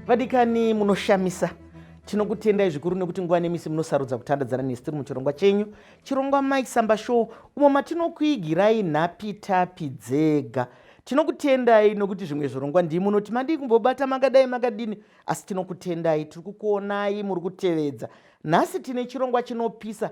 Vadikani munoshamisa. Tinokutendai zvikuru nekuti nguva nemisi munosarudza kutandadzana nesu tiri muchirongwa chenyu, chirongwa Mike Samba Show, umo matinokuigirai nhapitapi dzega. Tinokutendai nokuti zvimwe zvirongwa ndii munoti madii kumbobata makadai makadini, asi tinokutendai, tiri kukuonai muri kutevedza. Nhasi tine chirongwa chinopisa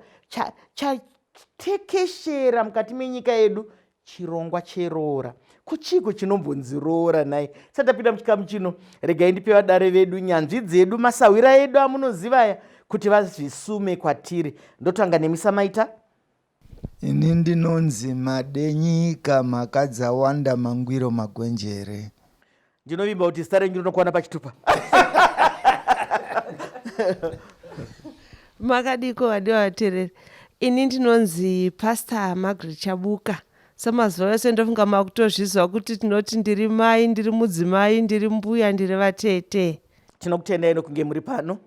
chatekeshera cha mukati menyika yedu chirongwa cheroora. Ko chiiko chinombonzi roora nhai? Tisati tapinda muchikamu chino, regai ndipe vadare vedu, nyanzvi dzedu, masahwira edu amunoziva aya kuti vazvisume kwatiri. Ndotanga nemi Samaita. Ini ndinonzi Madenyika Mhakadzawanda Mangwiro Magwenjere. Ndinovimba kuti zita renyu rinokwana pachitupa. Makadiko vadiwa vatereri. Ini ndinonzi Pastor Margaret Chabuka. Semazuva ese ndofunga makutozviziva kuti tinoti ndiri mai, ndiri mudzimai, ndiri mbuya, ndiri vatete. Tinokutendai nokunge muri pano.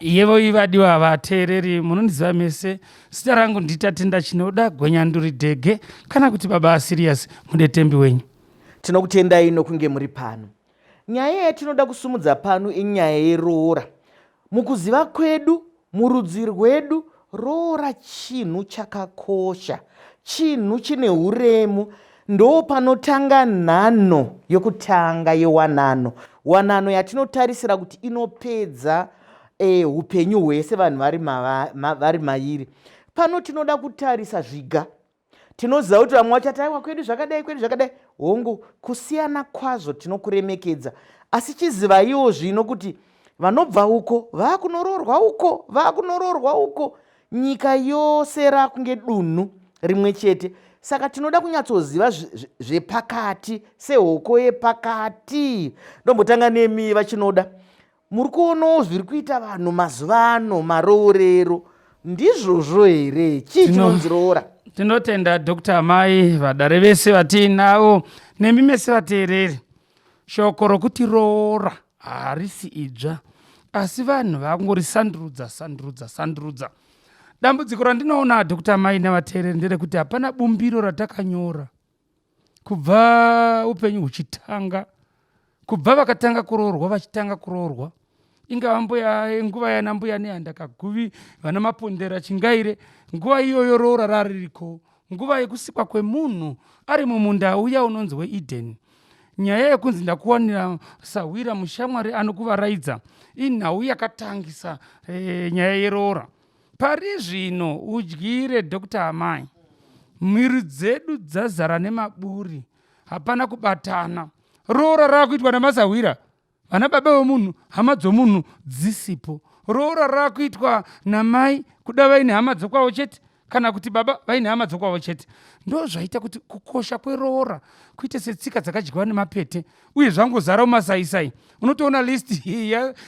Yevo ivadiwa vateereri munondiziva mese zita rangu ndiTatenda Chinoda Gwenyanduri Dhege kana kuti baba Asirius mudetembi wenyu. Tinokutendai nokunge muri pano. Nyaya yatinoda kusumudza pano inyaya yeroora. Mukuziva kwedu, murudzi rwedu, roora chinhu chakakosha, chinhu chine uremu. Ndopanotanga nhanho yokutanga yewanano, wanano yatinotarisira kuti inopedza e, upenyu hwese vanhu vari, ma, vari mairi. Pano tinoda kutarisa zviga. Tinoziva kuti vamwe vachati aiwa kwedu zvakadai, kwedu zvakadai. Hongu, kusiyana kwazvo tinokuremekedza, asi chizivaiwo zvino kuti vanobva uko vakunoroorwa uko, vakunoroorwa uko. Nyika yose rakunge dunhu rimwe chete, saka tinoda kunyatsoziva zvepakati sehoko yepakati. Ndombotanga nemi VaChinoda, muri kuonawo zviri kuita vanhu mazuva ano maroorero, ndizvozvo here? Chii chinonzi roora? Tinotenda Dr. Amai, vadare vese vatiinavo nemi mese vateereri. Shoko rokuti roora harisi idzva, asi vanhu vakungorisandurudza sandurudza sandurudza. Dambudziko randinoona Dr. Mai nevateereri nderekuti hapana bumbiro ratakanyora kubva upenyu huchitanga, kubva vakatanga kuroorwa vachitanga kuroorwa, ingava mbuya nguva yana mbuya Nehanda Kaguvi, vana Mapondera Chingaire, nguva iyoyo roora raririko, nguva yekusikwa kwemunhu ari mumunda uya unonzi weEden. Nyaya yekunzi ndakuwanira sahwira mushamwari anokuvaraidza inhau yakatangisa e, nyaya yeroora. Pari zvino udyire Dr. Amai, mhiri dzedu dzazara nemaburi, hapana kubatana. Roora rakuitwa namasahwira vana baba vemunhu hama dzomunhu dzisipo roora rakuitwa namai kuda vaine hama dzokwavo chete kana kuti baba vaine hama dzokwavo chete ndo zvaita kuti kukosha kweroora kuite setsika dzakadyiwa nemapete uye zvangozara mumasaisai unotoona list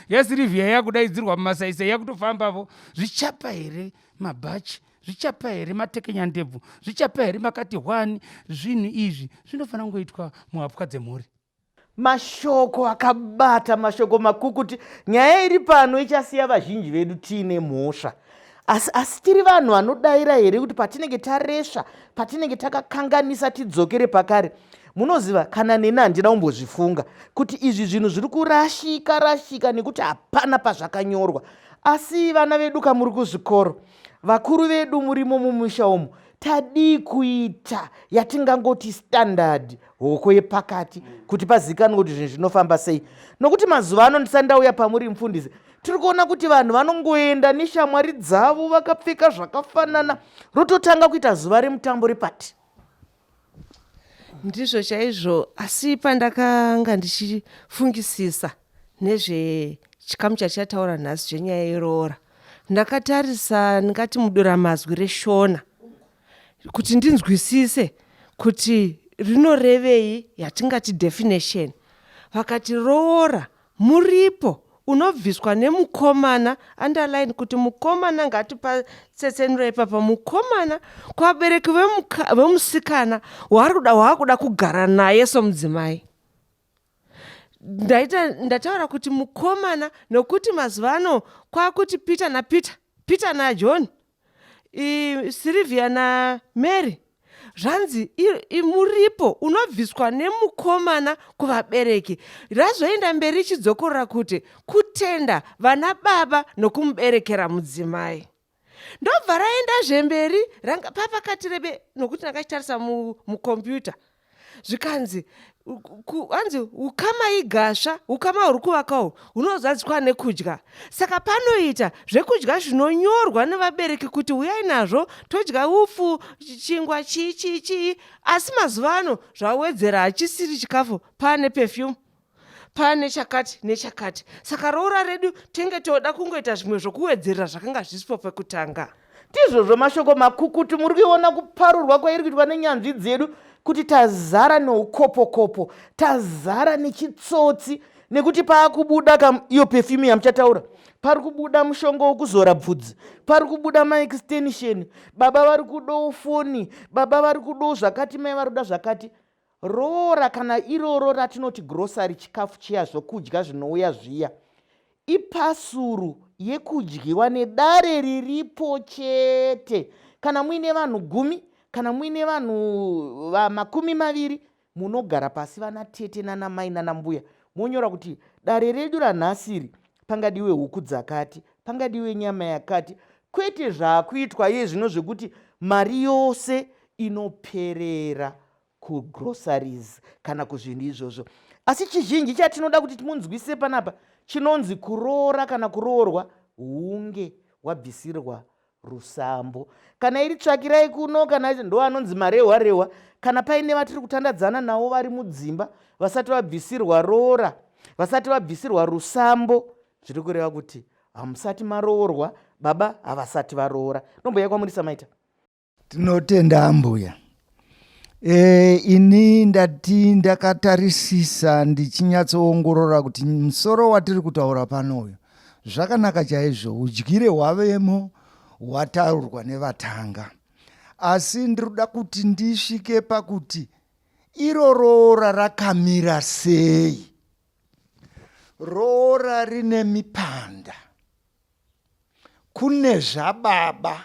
yasirivhia yakudaidzirwa mumasaisai yakutofambavo zvichapa here mabhachi zvichapa here matekenyandebvu zvichapa here makati hwani zvinhu izvi zvinofanira kungoitwa muhapwa dzemhuri Mashoko akabata, mashoko makukuti. Nyaya iri pano ichasiya vazhinji vedu tiine mhosva. Asi, asi tiri vanhu vanodaira here kuti patinenge taresva, patinenge takakanganisa tidzokere pakare? Munoziva, kana neni handina kumbozvifunga kuti izvi zvinhu zviri kurashika rashika nekuti hapana pazvakanyorwa. Asi vana vedu kamuri kuzvikoro, vakuru vedu murimo mumusha umu, tadii kuita yatingangoti standard hoko yepakati kuti pazikanwe kuti zvinhu zvinofamba sei nokuti mazuva ano ndisati ndauya pamuri mufundisi tiri kuona kuti vanhu vanongoenda neshamwari dzavo vakapfeka zvakafanana rototanga kuita zuva remutambo repati Ndizvo chaizvo, asi pandakanga ndichifungisisa nezvechikamu chatichataura nhasi chenyaya yeroora, ndakatarisa ndingati muduramazwi reShona kuti ndinzwisise kuti rinorevei yatingati definition. Vakati roora Muripo unobviswa nemukomana, underline kuti mukomana ngatipatsetsenure ipapa, mukomana kuvabereki vemusikana waari kuda waakuda kugara naye somudzimai. Ndaita ndataura kuti mukomana nokuti mazuva ano kwakuti Peter naPeter, Peter naJohn, Sylvia naMary. Zvanzi muripo unobviswa nemukomana kuvabereki. Razoenda mberi ichidzokorora kuti kutenda vana baba nokumuberekera mudzimai. Ndobva raendazve mberi ranga papakati rebe nokuti ndakachitarisa mukombiyuta zvikanzi hanzi ukama igasva, ukama huri kuvaka uhu hunozadzikwa nekudya. Saka panoita zvekudya zvinonyorwa nevabereki kuti uyai nazvo todya upfu, chingwa, chii chii chii. Asi mazuva ano zvawedzera, hachisiri chikafu, paane perfume, pane chakati nechakati. Saka roora redu tenge toda kungoita zvimwe zvokuwedzerera zvakanga zvisipo pekutanga. Ndizvozvo mashoko makukutu, muri kuiona kuparurwa kwairi kuitwa nenyanzvi dzedu kuti tazara neukopokopo, tazara nechitsotsi, nekuti paakubuda ka iyo perfume yamuchataura, pari kubuda mushonga wokuzora bvudzi, pari kubuda maextension, baba vari kudawo foni, baba vari kudawo zvakati, mai vari kuda zvakati. Roora kana iroro ratinoti grocery, chikafu chiya, zvokudya zvinouya zviya, ipasuru yekudyiwa nedare riripo chete. Kana muine vanhu 10, kana muine vanhu 20, munogara pasi vana tete nana mai nana mbuya, monyora kuti dare redu ranhasi iri pangadiwe huku dzakati, pangadiwe nyama yakati, kwete zvaakuitwa iye zvino zvekuti mari yose inoperera kugroceries kana kuzvinhu izvozvo. Asi chizhinji chatinoda kuti munzwise panapa chinonzi kuroora kana kuroorwa hunge wabvisirwa rusambo. Kana iri tsvakirai kuno, kana ndo anonzi marehwa rehwa, kana paine vatiri kutandadzana navo vari mudzimba vasati vabvisirwa roora, vasati vabvisirwa rusambo, zviri kureva kuti hamusati maroorwa, baba havasati varoora. Ndomboya kwamuri Samaita. Tinotenda ambuya. Ini ndati ndakatarisisa ndichinyatsoongorora kuti musoro watiri kutaura pano uyu zvakanaka chaizvo, udyire hwavemo hwataurwa nevatanga, asi ndiri kuda kuti ndisvike pakuti iro roora rakamira sei. Roora rine mipanda, kune zvababa,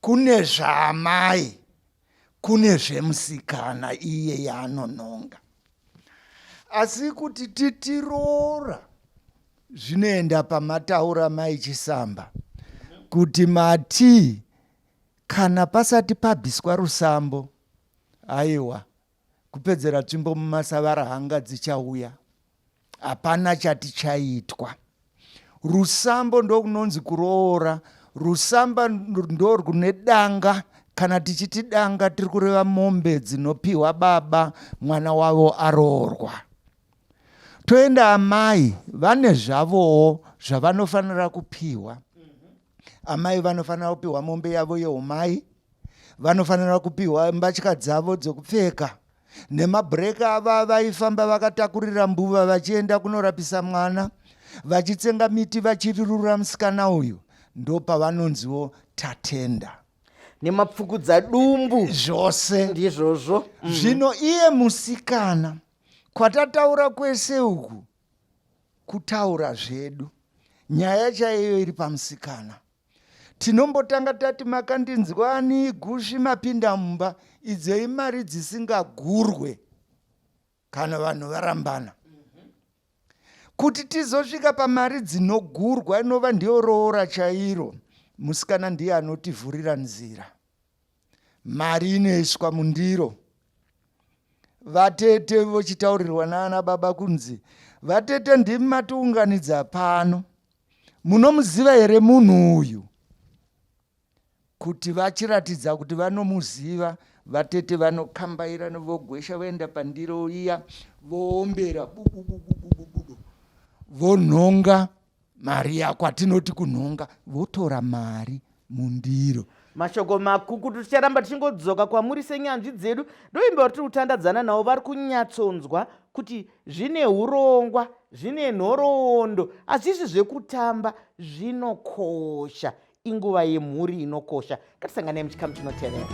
kune zvaamai, kune zvemusikana iye yaanononga. Asi kuti titiroora zvinoenda pamataura mai Chisamba kuti mati kana pasati pabviswa rusambo, aiwa, kupedzera tsvimbo mumasavara hanga dzichauya, hapana chati chaitwa. Rusambo ndokunonzi kuroora, rusamba ndorwune danga. Kana tichiti danga tiri kureva mombe dzinopiwa baba mwana wavo aroorwa. Toenda amai vane zvavowo zvavanofanira kupiwa. Amai vanofanira kupiwa mombe yavo yeumai, vanofanira kupiwa mbatya dzavo dzokupfeka nemabhureka ava vaifamba vakatakurira mbuva vachienda kunorapisa mwana, vachitsenga miti vachirirura musikana uyu, ndopavanonziwo tatenda. Nemapfukudza dumbu zvose ndizvozvo. Zvino iye musikana kwatataura kwese uku kutaura zvedu, nyaya chaiyo iri pamusikana. Tinombotanga tati makandinzwani gusvi mapinda mumba, idzo imari dzisingagurwe kana vanhu varambana. Kuti tizosvika pamari dzinogurwa inova ndiyo roora chairo, musikana ndiye anotivhurira nzira. Mari inoiswa mundiro, vatete vochitaurirwa naana baba kunzi vatete ndimi matiunganidza pano, munomuziva here munhu uyu? Kuti vachiratidza kuti vanomuziva, vatete vanokambaira vogwesha voenda pandiro iya, voombera bubububububu, vonhonga mari yako, atinoti kunhonga, votora mari mundiro. Mashoko makukutu, ticharamba tichingodzoka kwamuri senyanzvi dzedu. Ndoimba vatiri kutandadzana navo vari kunyatsonzwa kuti zvine urongwa, zvine nhoroondo, hazvisi zvekutamba, zvinokosha. Inguva yemhuri inokosha. Ngatisanganei muchikamu chinotevera.